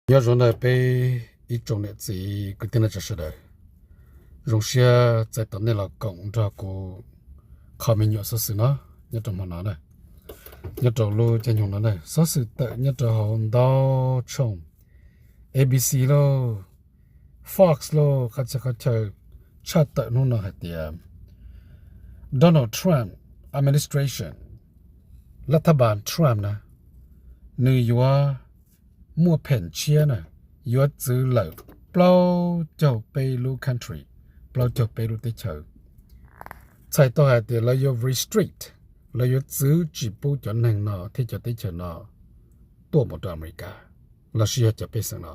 Nyob zoo ntawm peb ib tsoom niam txiv kwv tij neej tsa sawv daws. Zoo siab txais tos nej los koom nrog kuv qhov me nyuam xov xwm no nyob rau hmo no na, nyob rau lub caij nyoog no na. Xov xwm tawm nyob rau hauv ntau tshooj, A B C lauj, Fox lauj, qhov txhia qhov chaw tshaj tawm hnub no hais tias Donald Trump administration, lab thab npas Trump na, nws yuav muaj pheem tshiab na, yuav txwv lawm plaub caug peb lub country, plaub caug peb lub teb chaws. Txhais tau hais tias lawv yuav restrict, lawv yuav txwv tsis pub cov neeg no thiab cov teb chaws no tuaj mus rau Amelikas, los sis yog cov pej xeem no.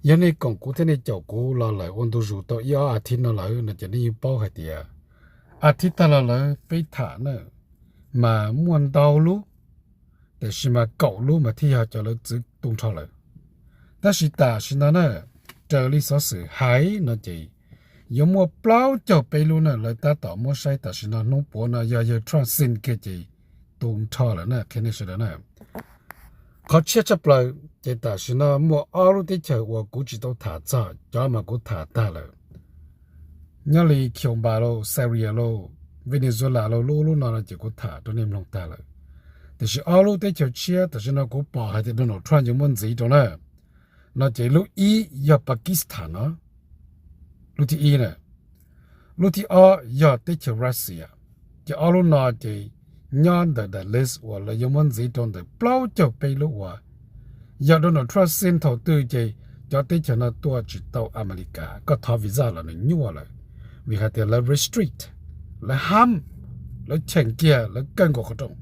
Yog nej koom kuv thiab nej caum kuv los lawm ua ntu zus tau ib ob a thib no lawm no ces nej yeej paub hais tias a thib tag los lawm peb tham na, mas muaj ntau lub, tiam sis mas kaum lub mas thiaj yog cov lawv txwv tu nrho lawm. Tab sis tam sim no na, raws li xov xwm hais no ces yuav muaj plaub caug peb lub na, lawv tab tom muab saib tam sim no hnub puav no yog yawg Trump sign kiag ces tu nrho lawm na, qhia nej sawv daws na. Qhov tshiab tshaj plaws ces tam sim no muaj ob lub teb chaws uas kuv tsis tau tham txog, cov mas kuv tham tag lawm. Nyob li Cuba lauj, Syria lauj, Venezuela lauj, lub ub lub no no ces kuv tham rau nej mloog tag lawm. Tiam sis ob lub teb chaws tshiab tam sim no kuv pom hais tias Donald Trump yuav muab ntxiv rau na, no ces lub ib yog Pakistan no, lub thib ib na, lub thib ob yog teb chaws Russia. Ces ob lub no ces nyob ntawm the list uas lawv yuav muab ntxiv rau ntawm plaub caug peb lub uas yog Donald Trump sign thaum twg ces cov teb chaws no tuaj tsis tau Amelikas, koj thov visa los nws nyuaj lawm, vim hais tias lawv restrict, lawv ham, lawv cheem kiag, lawv kawg nkaus qhov rooj.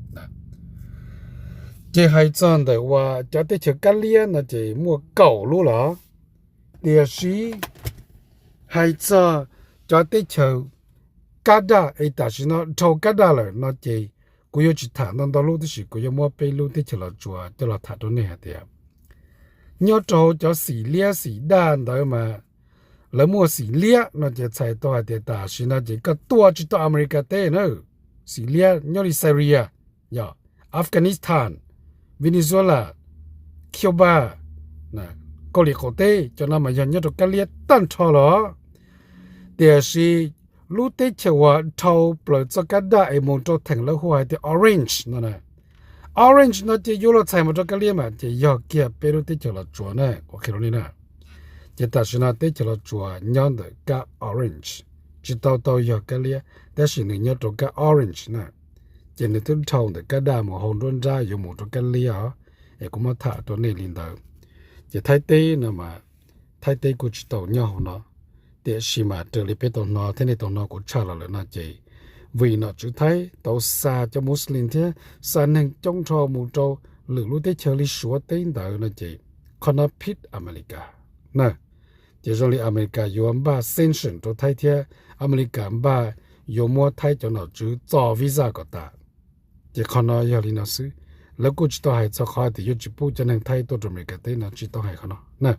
Ces hais txog ntawm uas cov teb chaws kab liab no ces muaj kaum lub los, tiam sis hais txog cov teb chaws kab daj es tam sim no dhau kab daj lawm no ces kuv yuav tsis tham ntau ntau lub, tab sis kuv yuav muab peb lub teb chaws Los Tsuas coj los tham rau nej hais tias nyob rau hauv cov xim liab xim daj ntawd mas lawv muaj xim liab no ces txhais tau hais tias tam sim no ces koj tuaj tsis tau Amelikas teb na. Xim liab nyob li Syria, yog Afghanistan, Venezuela, Cuba, Kaus Lim qaum teb, cov no mas yog nyob rau kab liab tag nrho los. Tiam sis lub teb chaws uas dhau plaws txoj kab daj es mus rau theem lawv hu hais tias orange no na, orange no ces yuav luag txhais mus rau kab liab mas ces yog kiag peb lub teb chaws Los Tsuas na, kuv qhia rau nej na. Ces tam sim no teb chaws Los Tsuas nyob ntawm kab orange, tsis tau tau yog kab liab, tab sis nws nyob rau kab orange na. Ces nws twb dhau ntawm kab daj mus hauv nruab nrab yuav mus rau kab liab os, es kuv muab tham rau nej li ntawd. Ces Thaib teb no mas, Thaib teb kuj tsis tau nyob hauv no, tiam sis mas raws li peb tau hnov thiab nej tau hnov kuv tshaj los lawm no ces, vim nom tswv Thaib tau xa cov Muslim thiab xa neeg coob nrho mus rau lwm lub teb chaws li Suav teb ntawd no ces, qhov no phib Amelikas na. Ces zoo li Amelikas yuav npaj sanction rau Thaib thiab Amelikas npaj yuav muab Thaib cov nom tswv txo visa kom tas. Ces qhov no yog li no xwb, lawv kuj tsis tau hais txog qhov tias yuav tsis pub cov neeg Thaib tuaj rau Amelikas teb no, tsis tau hais qhov no na.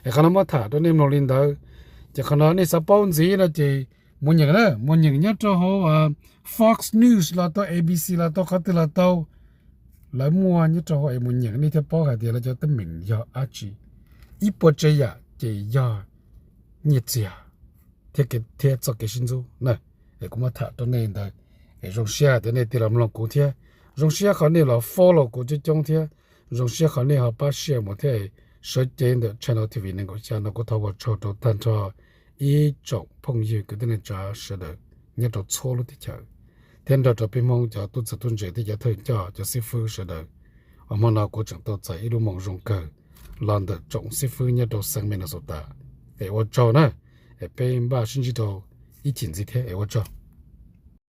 Es qhov no muab tham rau nej mloog li ntawd. Ces qhov no nej xav paub ntxiv no ces mus nyeem na, mus nyeem nyob rau hauv Fox News los tau, A B C los tau, qhov twg los tau, lawv muaj nyob rau hauv es mus nyeem nej thiaj paub hais tias lawv cov teeb meem yog dab tsi. Ib puas tsav yam ces yog nyiaj txiag thiab, thiab txoj kev sib ntxub na. Es kuv muab tham rau nej ntawd, es zoo siab tias nej tig los mloog kuv thiab, zoo siab qhov nej los follow kuv coob coob thiab, zoo siab qhov nej ho pab share mus thiab. Sawv cev ntawm channel T V nees nkaum xya no kuv thov ua tsaug rau tag nrho ib tsoom phooj ywg kwv tij neej tsa sawv daws nyob rau txhua lub teb chaws, thiab nrog rau peb Hmoob cov tub txawg tub ntse thiab cov thawj coj cov xib fwb sawv daws. Uas hmo no kuv tseem tau txais ib lub moo zoo kawg los ntawm tsoom xib fwb nyob rau xeev Minnesota. Es ua tsaug na, es peb npaj sib ntsib rau ib chim ntxiv thiab, es ua tsaug.